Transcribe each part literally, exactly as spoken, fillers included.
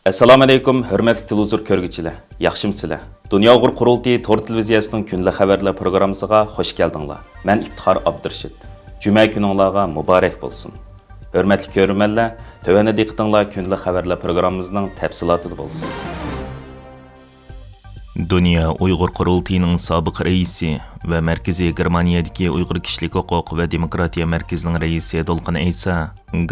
ئەسسالامۇئەلەيكۇم، ھۆرمەتلىك تېلېۋىزور كۆرگۈچىلەر، ياخشىمۇسىلەر؟ دۇنيا ئۇيغۇر قۇرۇلتىيى تور تېلېۋىزىيەسىنىڭ كۈندىلىك خەۋەرلەر پروگراممىسىغا خوش كەلدىڭلار. مەن ئىپتىخار ئابدۇرېشىت. جۈمە كۈنۈڭلارغا مۇبارەك بولسۇن. ھۆرمەتلىك كۆرۈرمەنلەر، تۆۋەندە دىققىتىڭلار كۈندىلىك خەۋەرلەر پروگراممىمىزنىڭ تەپسىلاتىدا بولسۇن. دۇنيا ئۇيغۇر قۇرۇلتىيىنىڭ سابىق رەئىسى ۋە مەركىزىي گېرمانىيەدىكى ئۇيغۇر كىشىلىك ھوقۇق ۋە دېموكراتىيە مەركىزىنىڭ رەئىسى دولقۇن ئەيسا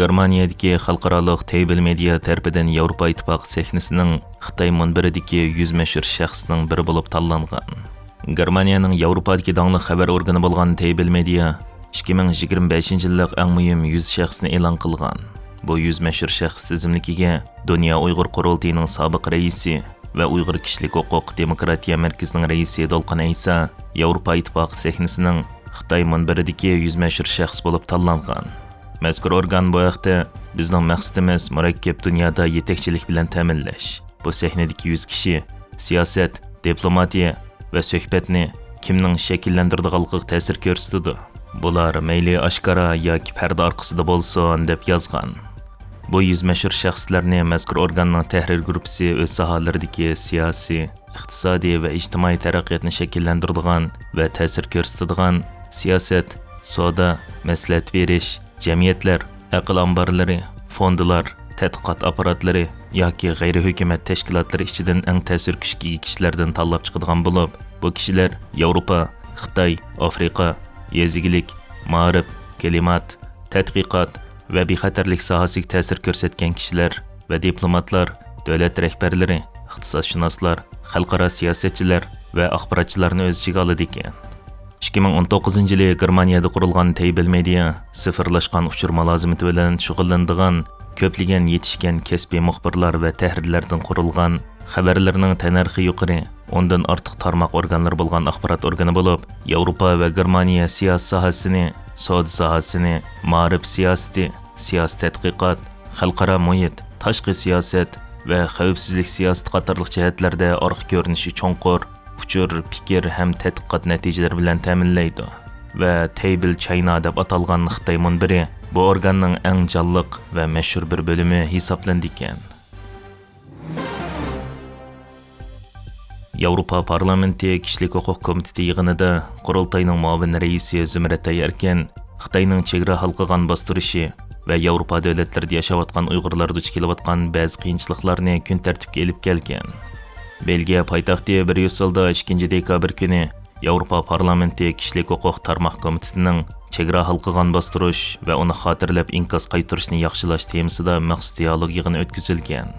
گېرمانىيەدىكى خەلقئارالىق تېيبىل مېدىيا تەرىپىدىن ياۋروپا ئىتتىپاقى سەھنىسىنىڭ خىتاي مۇنبىرىدىكى يۈز مەشھۇر شەخسنىڭ بىرى بولۇپ تاللانغان. گېرمانىيەنىڭ ياۋروپادىكى داڭلىق خەۋەر ئورگىنى بولغان تېيبىل مېدىيا ئىككى مىڭ يىگىرمە بەشىنچى يىللىق ئەڭ مۇھىم يۈز شەخسنى ئېلان قىلغان. بۇ يۈز مەشھۇر شەخس تىزىملىكىگە دۇنيا ئۇيغۇر قۇرۇلتىيىنىڭ سابىق رەئىسى ۋە ئۇيغۇر كىشىلىك ھوقۇق دېموكراتىيە مەركىزىنىڭ رەئىسى دولقۇن ئەيسا ياۋروپا ئىتتىپاقى سەھنىسىنىڭ خىتاي مۇنبىرىدىكى يۈز مەشھۇر شەخس بولۇپ تاللانغان. مەزكۇر ئورگان بۇ ھەقتە، بىزنىڭ مەقسىتىمىز مۇرەككەپ دۇنيادا يېتەكچىلىك بىلەن تەمىنلەش. بۇ سەھنىدىكى يۈز كىشى سىياسەت، دىپلوماتىيە ۋە سۆھبەتنى كىمنىڭ شەكىللەندۈرىدىغانلىقىغا تەسىر كۆرسىتىدۇ. بۇلار مەيلى ئاشكارا ياكى پەردە ئارقىسىدا بولسۇن، دەپ يازغان. بۇ يۈز مەشھۇر شەخسلەرنى مەزكۇر ئورگاننىڭ تەھرىر گۇرۇپپىسى ئۆز ساھەلىرىدىكى سىياسىي، ئىقتىسادىي ۋە ئىجتىمائىي تەرەققىياتنى شەكىللەندۈرىدىغان ۋە تەسىر كۆرسىتىدىغان سىياسەت، سودا، مەسلىھەت بېرىش، جەمئىيەتلەر، ئەقىل ئامبارلىرى، فوندلار، تەتقىقات ئاپپاراتلىرى ياكى غەيرىي ھۆكۈمەت تەشكىلاتلىرى ئىچىدىن ئەڭ تەسىر كۈچكە ئىگە كىشىلەردىن تاللاپ چىقىدىغان بولۇپ، بۇ كىشىلەر ياۋروپا، خىتاي، ئافرىقا، يېزا ئىگىلىك، مائارىپ، كىلىمات، تەتقىقات ۋە بىخەتەرلىك ساھەسىگە تەسىر كۆرسەتكەن كىشىلەر ۋە دىپلوماتلار، دۆلەت رەھبەرلىرى، ئىقتىسادشۇناسلار، خەلقئارا سىياسەتچىلەر ۋە ئاخباراتچىلارنى ئۆز ئىچىگە ئالىدىكەن. ئىككى مىڭ ئون توققۇزىنچى يىلى گېرمانىيەدە قۇرۇلغان تېيبىل مېدىيا سىفىرلاشقان ئۇچۇر مۇلازىمىتى بىلەن شۇغۇللىنىدىغان كۆپلىگەن يېتىشكەن كەسپىي مۇخبىرلار ۋە تەھرىرلەردىن قۇرۇلغان، خەۋەرلىرىنىڭ تەننەرخى يۇقىرى، ئوندىن ئارتۇق تارماق ئورگانلىرى بولغان ئاخبارات ئورگىنى بولۇپ، ياۋروپا ۋە گېرمانىيە سىياسىي ساھەسىنى، سودا ساھەسىنى، مائارىپ سىياسىتى، سىياسىي تەتقىقات، خەلقئارا مۇھىت، تاشقى سىياسەت ۋە خەۋپسىزلىك سىياسىتى قاتارلىق جەھەتلەردە ئارقا كۆرۈنۈشى چوڭقۇر، ئۇچۇر، پىكىر ھەم تەتقىقات نەتىجىلىرى بىلەن تەمىنلەيدۇ. ۋە تېيبىل چاينا دەپ ئاتالغان خىتاي مۇنبىرى بۇ ئورگاننىڭ ئەڭ جانلىق ۋە مەشھۇر بىر بۆلۈمى ھېسابلىنىدىكەن. ياۋروپا پارلامېنتى كىشىلىك ھوقۇق كومىتېتى يىغىنىدا قۇرۇلتاينىڭ مۇئاۋىن رەئىسى زۇمرەتئاي ئەركىن خىتاينىڭ چېگرا ھالقىغان باستۇرۇشى ۋە ياۋروپا دۆلەتلىرىدە ياشاۋاتقان ئۇيغۇرلار دۇچ كېلىۋاتقان بەزى قىيىنچىلىقلارنى كۈن تەرتىپكە ئېلىپ كەلگەن. بېلگىيە پايتەختى بريۇسسېلدا ئىككىنچى دېكابىر كۈنى ياۋروپا پارلامېنتى كىشىلىك ھوقۇق تارماق كومىتېتىنىڭ چېگرا ھالقىغان باستۇرۇش ۋە ئۇنى خاتىرىلەپ ئىنكاس قايتۇرۇشنى ياخشىلاش تېمىسىدا مەخسۇس دىئالوگ يىغىنى ئۆتكۈزۈلگەن.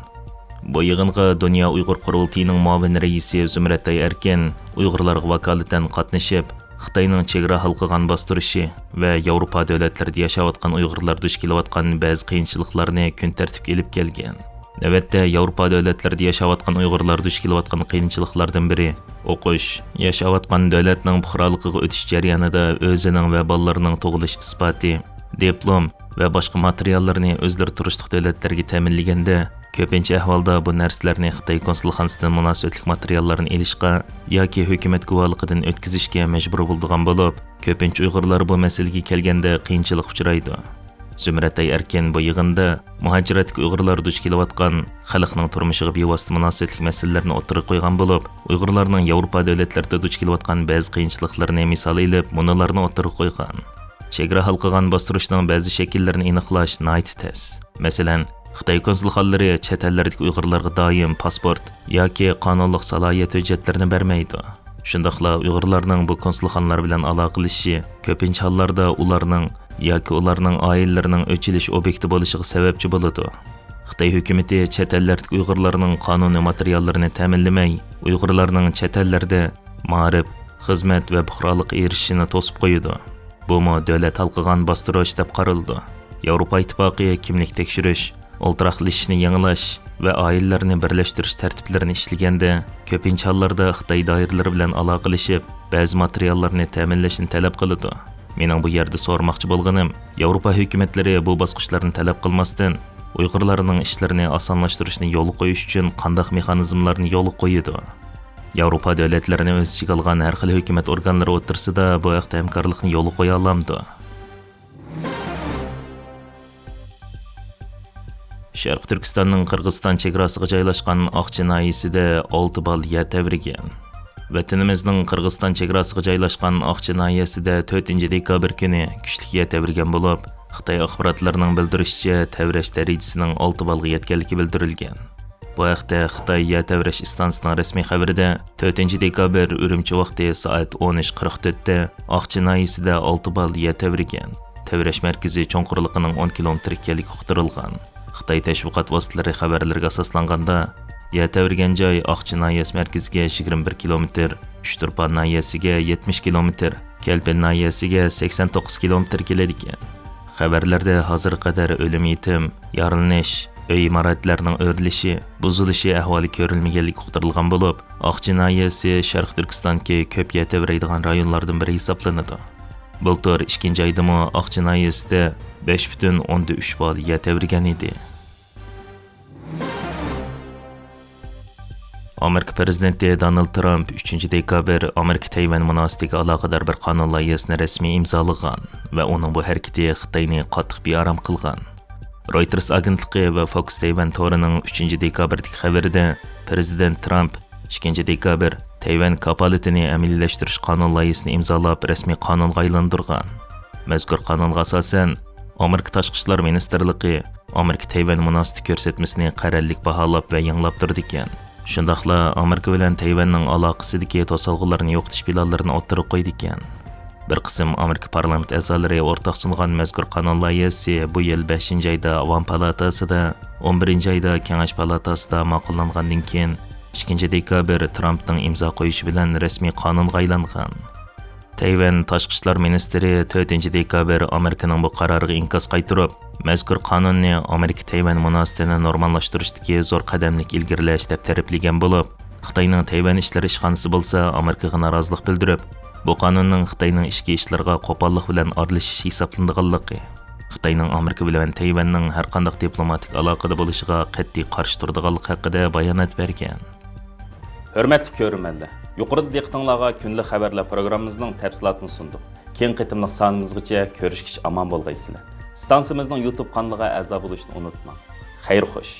بۇ يىغىنغا دۇنيا ئۇيغۇر قۇرۇلتىيىنىڭ مۇئاۋىن رەئىسى زۇمرەتئاي ئەركىن ئۇيغۇرلارغا ۋاكالىتەن قاتنىشىپ، خىتاينىڭ چېگرا ھالقىغان باستۇرۇشى ۋە ياۋروپا دۆلەتلىرىدە ياشاۋاتقان ئۇيغۇرلار دۇچ كېلىۋاتقان بەزى قىيىنچىلىقلارنى كۈن تەرتىپكە ئېلىپ كەلگەن. نۆۋەتتە ياۋروپا دۆلەتلىرىدە ياشاۋاتقان ئۇيغۇرلار دۇچ كېلىۋاتقان قىيىنچىلىقلاردىن بىرى ئوقۇش، ياشاۋاتقان دۆلەتنىڭ پۇقرالىقىغا ئۆتۈش جەريانىدا ئۆزىنىڭ ۋە بالىلىرىنىڭ تۇغۇلۇش ئىسپاتى، دىپلوم ۋە باشقا ماتېرىياللىرىنى ئۆزلىرى تۇرۇشلۇق دۆلەتلەرگە تەمىنلىگەندە، كۆپىنچە ئەھۋالدا بۇ نەرسىلەرنى خىتاي كونسۇلخانىسىدىن مۇناسىۋەتلىك ماتېرىياللارنى ئېلىشقا ياكى ھۆكۈمەت گۇۋاھلىقىدىن ئۆتكۈزۈشكە مەجبۇر بولىدىغان بولۇپ، كۆپىنچە ئۇيغۇرلار بۇ مەسىلىگە كەلگەندە قىيىنچىلىققا ئۇچرايدۇ. زۇمرەتئاي ئەركىن بۇ يىغىندا مۇھاجىرەتتىكى ئۇيغۇرلار دۇچ كېلىۋاتقان خەلقنىڭ تۇرمۇشىغا بىۋاسىتە مۇناسىۋەتلىك مەسىلىلەرنى ئوتتۇرىغا قويغان بولۇپ، ئۇيغۇرلارنىڭ ياۋروپا دۆلەتلىرىدە دۇچ كېلىۋاتقان بەزى قىيىنچىلىقلىرىنى مىسال ئېلىپ، مۇنۇلارنى ئوتتۇرىغا قويغان. چېگرا ھالقىغان باستۇرۇشنىڭ بەزى شەكىللىرىنى ئېنىقلاش ناھايىتى تەس. مەسىلەن، خىتاي كونسۇلخانىلىرى چەت ئەللەردىكى ئۇيغۇرلارغا دائىم پاسپورت ياكى قانۇنلۇق سالاھىيەت ھۆججەتلىرىنى بەرمەيدۇ. شۇنداقلا ئۇيغۇرلارنىڭ بۇ كونسۇلخانىلار بىلەن ئالاقىلىشىشى كۆپىنچە ھاللاردا ئۇلارنىڭ ياكى ئۇلارنىڭ ئائىلىلىرىنىڭ ئۆچ ئېلىش ئوبيېكتى بولۇشىغا سەۋەبچى بولىدۇ. خىتاي ھۆكۈمىتى چەت ئەللەردىكى ئۇيغۇرلارنىڭ قانۇنىي ماتېرىياللىرىنى تەمىنلىمەي، ئۇيغۇرلارنىڭ چەت ئەللەردە مائارىپ، خىزمەت ۋە پۇقرالىققا ئېرىشىشىنى توسۇپ قويىدۇ. بۇمۇ دۆلەت ھالقىغان باستۇرۇش دەپ قارىلىدۇ. ياۋروپا ئىتتىپاقى كىملىك تەكشۈرۈش، ئولتۇراقلىشىشنى يېڭىلاش ۋە ئائىلىلەرنى بىرلەشتۈرۈش تەرتىپلىرىنى ئىشلىگەندە، كۆپىنچە ھاللاردا خىتاي دائىرىلىرى بىلەن ئالاقىلىشىپ، بەزى ماتېرىياللارنى تەمىنلەشنى تەلەپ قىلىدۇ. مېنىڭ بۇ يەردە سورىماقچى بولغىنىم، ياۋروپا ھۆكۈمەتلىرى بۇ باسقۇچلارنى تەلەپ قىلماستىن، ئۇيغۇرلارنىڭ ئىشلىرىنى ئاسانلاشتۇرۇشنى يولغا قويۇش ئۈچۈن قانداق مېخانىزملارنى يولغا قويىدۇ؟ ياۋروپا دۆلەتلىرىنى ئۆز ئىچىگە ئالغان ھەر خىل ھۆكۈمەت ئورگانلىرى ئوتتۇرىسىدا بۇ ھەقتە ھەمكارلىقنى يولغا قويالامدۇ؟ شەرقىي تۈركىستاننىڭ قىرغىزىستان چېگراسىغا جايلاشقان ئاقچى ناھىيەسىدە ئالتە بال يەر تەۋرىگەن. ۋەتىنىمىزنىڭ قىرغىزىستان چېگراسىغا جايلاشقان ئاقچى ناھىيەسىدە تۆتىنچى دېكابىر كۈنى كۈچلۈك يەر تەۋرىگەن بولۇپ، خىتاي ئاخباراتلىرىنىڭ بىلدۈرۈشىچە، تەۋرەش دەرىجىسىنىڭ ئالتە بالغا يەتكەنلىكى بىلدۈرۈلگەن. بۇ ھەقتە خىتاي يەر تەۋرەش ئىستانسىسىنىڭ رەسمىي خەۋىرىدە، تۆتىنچى دېكابىر ئۈرۈمچى ۋاقتى سائەت ئون ئۈچ قىرىق تۆتتە ئاقچى ناھىيەسىدە ئالتە بال يەر تەۋرىگەن. تەۋرەش مەركىزى چوڭقۇرلۇقىنىڭ ئون كىلومېتىر ئىكەنلىكى ئۇقتۇرۇلغان. خىتاي تەشۋىقات ۋاسىتىلىرى خەۋەرلىرىگە ئاساسلانغاندا، يەر تەۋرىگەن جاي ئاقچى ناھىيەسى مەركىزىگە يىگىرمە بىر كىلومېتىر، ئۇچتۇرپان ناھىيەسىگە يەتمىش كىلومېتىر، كەلپىن ناھىيەسىگە سەكسەن توققۇز كىلومېتىر كېلىدىكەن. خەۋەرلەردە ھازىرغا قەدەر ئۆلۈم-يېتىم، يارىلىنىش، ئۆي ئىمارەتلەرنىڭ ئۆرۈلۈشى، بۇزۇلۇشى ئەھۋالى كۆرۈلمىگەنلىكى ئۇقتۇرۇلغان بولۇپ، ئاقچى ناھىيەسى شەرقىي تۈركىستاندىكى كۆپ يەر تەۋرەيدىغان رايونلاردىن بىرى ھېسابلىنىدۇ. بۇلتۇر ئىككىنچى ئايدىمۇ ئاقچى ناھىيەسىدە بەش پۈتۈن ئوندىن ئۈچ بال يەر تەۋرىگەن ئىدى. ئامېرىكا پىرېزىدېنتى دونالد ترامپ ئۈچىنچى دېكابىر ئامېرىكا تەيۋەن مۇناسىۋىتىگە ئالاقىدار بىر قانۇن لايىھەسىنى رەسمىي ئىمزالىغان ۋە ئۇنىڭ بۇ ھەرىكىتى خىتاينى قاتتىق بىئارام قىلغان. رويتېرس ئاگېنتلىقى ۋە فوكس تەيۋەن تورىنىڭ ئۈچىنچى دېكابىردىكى خەۋىرىدە، پىرېزىدېنت ترامپ ئىككىنچى دېكابىر تەيۋەن كاپالىتىنى ئەمەلىيلەشتۈرۈش قانۇن لايىھىسىنى ئىمزالاپ، رەسمىي قانۇنغا ئايلاندۇرغان. مەزكۇر قانۇنغا ئاساسەن، ئامېرىكا تاشقى ئىشلار مىنىستىرلىقى ئامېرىكا تەيۋەن مۇناسىۋىتى كۆرسەتمىسىنى قەرەللىك باھالاپ ۋە يېڭىلاپ تۇرىدىكەن. شۇنداقلا ئامېرىكا بىلەن تەيۋەننىڭ ئالاقىسىدىكى توسالغۇلارنى يوقىتىش پىلانلىرىنى ئوتتۇرىغا قويىدىكەن. بىر قىسىم ئامېرىكا پارلامېنت ئەزالىرى ئورتاق سۇنغان مەزكۇر قانۇن لايىھەسى بۇ يىل بەشىنچى ئايدا ئاۋام پالاتاسىدا، ئون بىرىنچى ئايدا كېڭەش پالاتاسىدا ماقۇللانغاندىن كېيىن، ئىككىنچى دېكابىر ترامپنىڭ ئىمزا قويۇشى بىلەن رەسمىي قانۇنغا ئايلانغان. تەيۋەن تاشقى ئىشلار مىنىستىرى تۆتىنچى دېكابىر ئامېرىكىنىڭ بۇ قارارىغا ئىنكاس قايتۇرۇپ، مەزكۇر قانۇننى ئامېرىكا تەيۋەن مۇناسىۋىتىنى نورماللاشتۇرۇشتىكى زور قەدەملىك ئىلگىرىلەش دەپ تەرىپلىگەن بولۇپ، خىتاينىڭ تەيۋەن ئىشلىرى ئىشخانىسى بولسا ئامېرىكىغا نارازىلىق بىلدۈرۈپ، بۇ قانۇننىڭ خىتاينىڭ ئىچكى ئىشلىرىغا قوپاللىق بىلەن ئارىلىشىش ھېسابلىنىدىغانلىقى، خىتاينىڭ ئامېرىكا بىلەن تەيۋەننىڭ ھەرقانداق دىپلوماتىك ئالاقىدە بولۇشىغا قەتئىي قارشى تۇرىدىغانلىقى ھەققىدە بايانات بەرگەن. ھۆرمەتلىك كۆرۈرمەنلەر، يۇقىرىدا دىققىتىڭلارغا كۈندىلىك خەۋەرلەر پروگراممىمىزنىڭ تەپسىلاتىنى سۇندۇق. كېيىنكى قېتىملىق سانىمىزغىچە كۆرۈشكىچە ئامان بولغايسىلەر. ئىستانسىمىزنىڭ يۇتۇب قانىلىغا ئەزا بولۇشنى ئۇنتۇماڭ. خەير خوش.